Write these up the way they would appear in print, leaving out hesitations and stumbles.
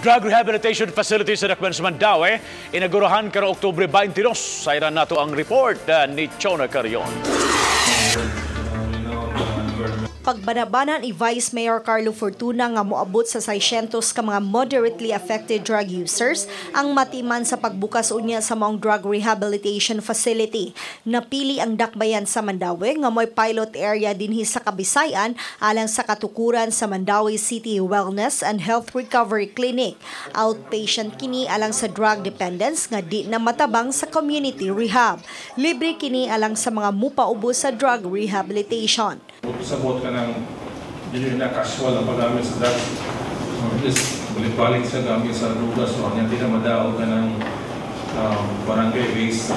Drug rehabilitation facility sa Dakbayan sa Mandaue, inagurahan karong Oktubre 22. Sayran nato ang report ni Chona Carion. Pagbanabanan ni Vice Mayor Carlo Fortuna nga moabot sa 600 ka mga moderately affected drug users ang matiman sa pagbukas unya sa maong drug rehabilitation facility. Napili ang Dakbayan sa Mandaue nga mo'y pilot area dinhi sa Kabisayan alang sa katukuran sa Mandaue City Wellness and Health Recovery Clinic. Outpatient kini alang sa drug dependence nga di na matabang sa community rehab. Libre kini alang sa mga mupaubos sa drug rehabilitation. Sa bot ka ng dili na casual ang paggamit sa drugs. Or at least balik-balik sa gamit sa droga, so ang di na madaog ka ng barangay-based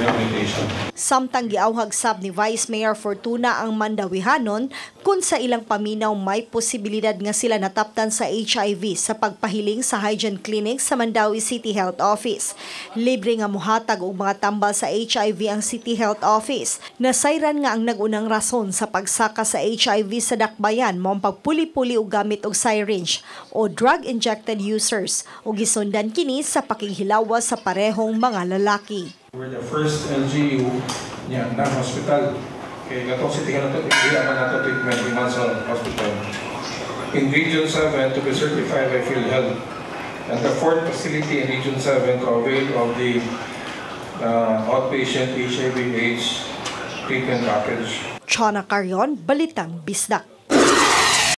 rehabilitation. Samtang giawhag sab ni Vice Mayor Fortuna ang Mandawihanon kung sa ilang paminaw may posibilidad nga sila nataptan sa HIV sa pagpahiling sa hygiene clinic sa Mandaue City Health Office. Libre nga muhatag og mga tambal sa HIV ang City Health Office. Nasayran nga ang nagunang rason sa pagsaka sa HIV sa Dakbayan mao ang pagpuli-puli og gamit og syringe o drug injected users ug gisundan kini sa pakighilawas sa parehong mga lalaki. We're the first LGU niya na hospital. Kay katong City Health, hindi naman nato treatment giman sa hospital. In Region 7 to be certified by PhilHealth. And the fourth facility in Region 7 to avail of the outpatient HIV AIDS treatment package. Chona Carion, Balitang Bisdak.